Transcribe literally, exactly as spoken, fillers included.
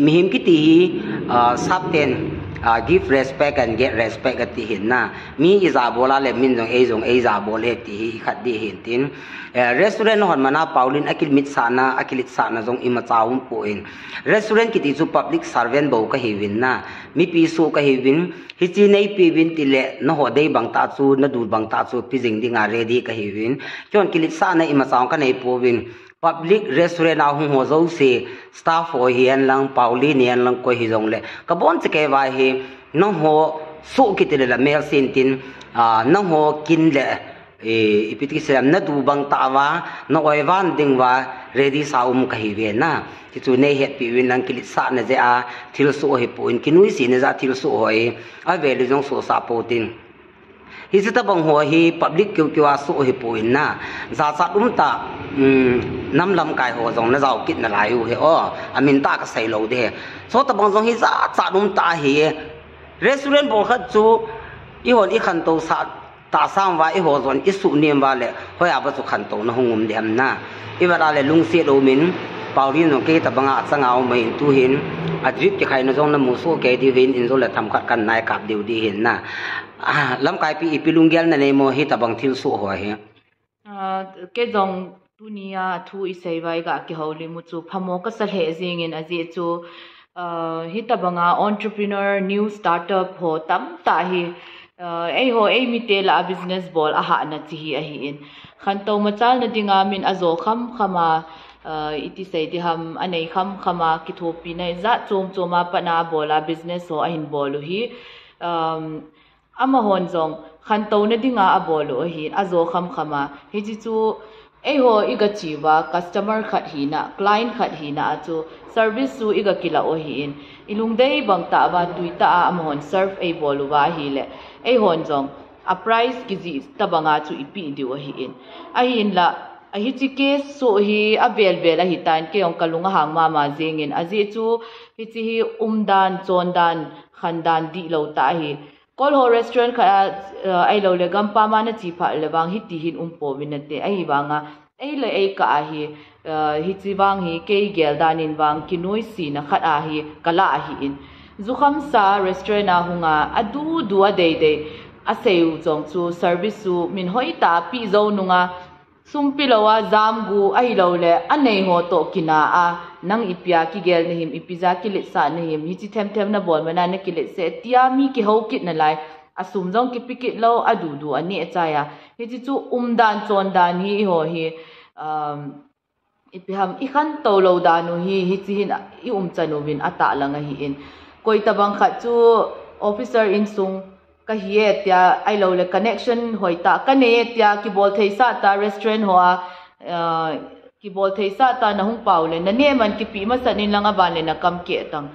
Mihem kiti hi, ah, Sapten, ah, give respect and get respect ati hin na. Mi ijabol a le min jong ei jong eijabol e ti hi khat ding hin tin. Eh, restaurant hon mana Pauline akimitsahna, akiletsahna jong imacha umpon. Restaurant kiti chu public servant bou kahiuvin na. Mipi soh kahiuvin. Hiche neipe uvin tile, nangho dei bang tah chu, nadu bang tah chu, pe jing dinga ready kahiuvin. Kihon kiletsahna imacha kanei pouvin. Public restaurant a hung ho jouse, staff ho hihen lang, Pauline hihen lang, koi hijongle. Kabonchauva hi, nangho soh kiti le la melse in tin, ah, nangho kin le, eh, ipi ti kisei ham, nadu bang tah uva, na-oi van ding uva, ready sa um kahiuve na. Hichu neihetpi uvin lang kiletsahna jeh a, thilsoh hipon, kinuisatna jeh a thilsoh hoi, avel in jong sohsah pou tin. Hiche tabang ho hi public keu keu a soh hipon na. Jachat umtah, um, nam lamkai ho jong najao kit nalai u hi o. Amin tah kasei lou ding. Chutabang jong hi jachat umtah ahi. Restaurant bou khat chu ihon ikhantou sah tah sang uva, eiho jong isuhnem uva le, hoiya ba chu khantouna hung um ding ham na. Ivet a le lungset um in, Pauline jong kei tabanga achanga um ahin tu hin, adrip kikhaina jong namu soh kei diu hin, in jong le themkhat kanei kap diu ding hin na. Ah, lamkaipi ipi lunggel nanei mo hitabang thilsoh ho hi? Ah, kei jong tunia thu isei uva iga kihoulim u chu phamo kasa lheh jingin ajeh chu, ah, hitabanga entrepreneur, new startup ho tamtah hi, ah, eiho eimite lah a business bol ahahna chi hi ahin. Khantou machalna dinga min ajo khamkham a, ah, iti sei ding ham, anei khamkham a, kithopina jat chom chom a pat a bol a business ho ahin bol u hi. Um, Amahon jong khantouna dinga abol u ahin, ajo khamkham a. Hiche chu eiho iga che uva, customer khat hina, client khat hina a chu service chu iga kilah u ahin. Ilungdei bang tah uva, tui tah a amahon serve eibol uva ahile, eihon jong a price kijih tabanga chu ipeh diu ahin. Ahinla, ahiche case soh hi avel vel ahitan, kei jong kalung ahang mama jingin, ajeh chu hiche hi umdan, chondan, khandan dihlou tah ahi. Kol ho restaurant khat a, eh, ahilou le gampam a nache phat le vang hiti hin um pouvin nate. Ahivanga, ei le ei kah a hi, eh, hiche vang hi kei gel dan in vang kinoisena khat ahi, kalah ahin. Jukhamsa restaurant a hung a, adudu adeidei, asei u jong chu service chu min hoitah a pe jou nunga, sum pelou a jamgu ahilou le, anei ho toh kina a, nang ipi a kigel nahim, ipi jeh a kiletsah nahim, hiche themthem nabol man a nakilet seh, tia mi kihou kit nalai, asum jong kipe kit lou, adudu aneh chai a. Hiche chu umdan chondan hi eiho hi, um, ipi ham, ikhantou lou dan u hi, hiche hin iumchan uvin atahlang ahin. Koi tabang khat chu officer insung kahi e tia, ahilou le connection hoitah kanei e tia, kibol theisah tah restaurant ho a, eh, kibol theisah tah nahung pau le, naneh man kipeh masat in lang aban le nakam keh tang.